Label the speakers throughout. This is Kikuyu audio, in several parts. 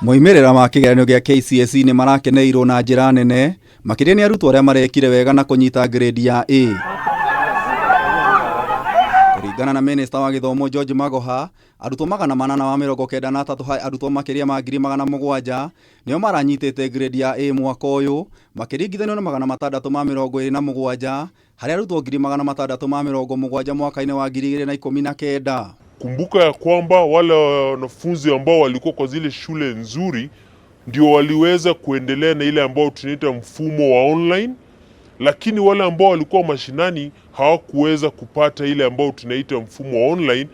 Speaker 1: Moimĩrĩra ma kĩgeranio gĩa KCSE nĩ marakeneirwo na njĩra nene, makĩria nĩ arutwo arĩa marekire wega na kũnyita grade ya A. Kũringana na minista wa gĩthomo George Magoha, arutwo 893 harĩ arutwo makĩria ma 700,000 nĩo maranyitĩte grade ya A mwaka ũyũ, makĩringithanio na 627 harĩ arutwo 670,000 mwaka-inĩ wa 2019.
Speaker 2: Kumbuka ya kwamba wale wanafunzi ambao walikuwa kwa zile shule nzuri ndio waliweza kuendelea na ile ambao tunaita mfumo wa online, lakini wale ambao walikuwa mashinani hawakuweza kupata ile ambao tunaita mfumo wa online,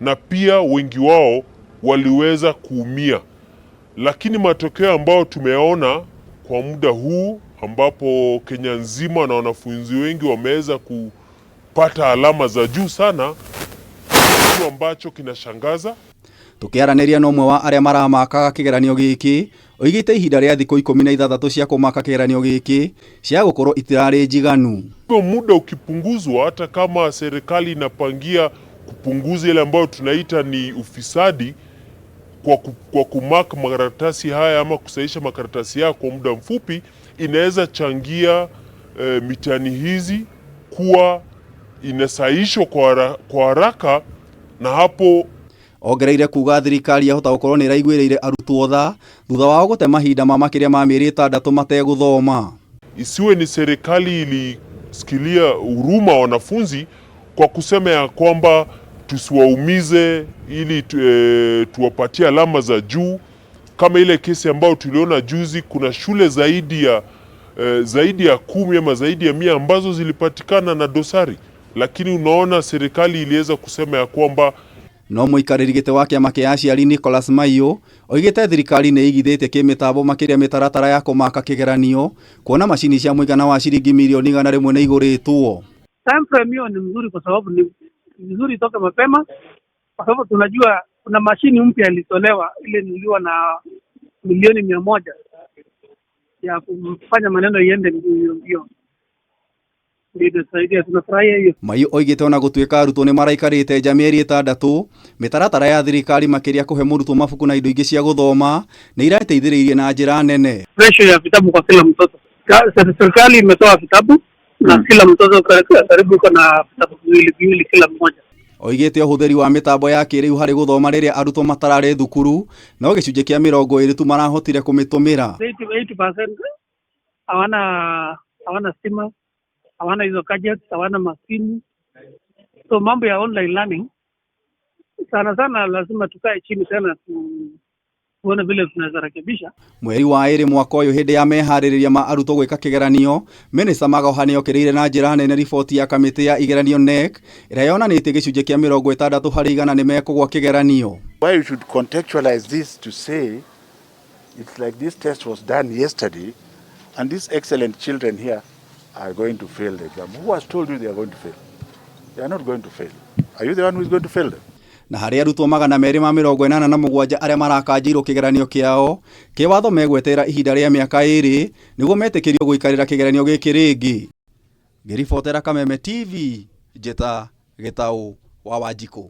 Speaker 2: na pia wengi wao waliweza kuumia. Lakini matokeo ambayo tumeona kwa muda huu ambapo Kenya nzima na wanafunzi wengi wameweza kupata alama za juu sana, kitu ambacho kinashangaza.
Speaker 1: Tukiaranĩria na ũmwe wa arĩa maramakaga kĩgeranio gĩkĩ, oigĩte ihinda rĩa thikũ 16 cia kũmaka kĩgeranio gĩkĩ cia gũkorwo itirarĩ njiganu.
Speaker 2: Kwa muda ukipunguzwa, hata kama serikali inapangia kupunguza ile ambayo tunaita ni ufisadi kwa kumark makaratasi haya ama kusahihisha makaratasi haya kwa muda mfupi, inaweza changia mitihani hizi kuwa inasahihishwa kwa haraka na hapo.
Speaker 1: Ongereire kuga thirikari yahota gũkorwo nĩ ĩraiguĩrĩire arutwo tha thutha wao gũte mahinda ma makĩria ma mĩeri 6 mategũthoma.
Speaker 2: Isiwe ni serikali ilisikilia huruma wanafunzi kwa kusema ya kwamba tusiwaumize ili tuwapatie alama za juu, kama ile kesi ambayo tuliona juzi. Kuna shule zaidi ya 10 ama zaidi ya 100 ambazo zilipatikana na dosari, lakini unaona serikali iliweza kusema ya kwamba
Speaker 1: No mũikarĩri gĩtĩ wa kĩama kĩa aciari Nicholas Maiyo oigĩte thirikari nĩ ĩigithĩtie kĩmĩtambo makĩria mĩtaratara ya kũmaka kĩgeranio, kuona macini cia mũigana wa ciringi mirioni 100 nĩ igũrĩtwo.
Speaker 3: Time frame hiyo ni mzuri kwa sababu ni vizuri itoke mapema, kwa sababu tunajua kuna mashini mpya ilitolewa ile ilinunuliwa na milioni 100 ya kufanya maneno iende mbio mbio, ndio itasaidia. Tunafurahia hiyo.
Speaker 1: Maiyo oigĩte ona gũtuĩka arutwo nĩ maraikarĩte nja mĩeri 6, mĩtaratara ya thirikari makĩria kũhe mũrutwo mabuku na indo ingĩ cia gũthoma nĩ irateithĩrĩirie na njĩra nene.
Speaker 3: Ratio ya vitabu kwa kila mtoto. Serikali imetoa vitabu na kila mtoto karibu iko na vitabu viwili viwili kila mmoja.
Speaker 1: Oigĩte ũhũthĩri wa mĩtambo ya kĩrĩu harĩ gũthoma rĩrĩa arutwo matararĩ thukuru no gĩcunjĩ kĩa 20 tu marahotire kũmĩtũmĩra.
Speaker 3: 80% hawana stima, hawana hizo gadgets, hawana masimu. So mambo ya online learning sana sana lazima tukae chini tena tuone vile tunaweza rekebisha.
Speaker 1: Mweri wa ĩrĩ mwaka ũyũ, hĩndĩ ya meharĩrĩria ma arutwo gwĩka kĩgeranio, Minista Magoha nĩokĩrĩire na njĩra nene riboti ya kamĩtĩ ya igeranio KNEC ĩrĩa yonanĩtie gĩcunjĩ kĩa 60% nĩ mekũgwa kĩgeranio.
Speaker 4: Why you should contextualize this to say it's like this test was done yesterday and these excellent children here are going to fail the exam. Who has told you they are going to fail? They are not going to fail. Are you the one who is going to fail them?
Speaker 1: Na harĩ arutwo 287 arĩa marakanjĩirwo kĩgeranio kĩao kĩwatho, megweterera ihinda rĩa mĩaka 2 nĩguo metĩkĩrio gũikarĩra kĩgeranio gĩkĩ rĩngĩ. Ngĩribotera Kameme TV, njĩta Gĩtaũ wa Wanjikũ.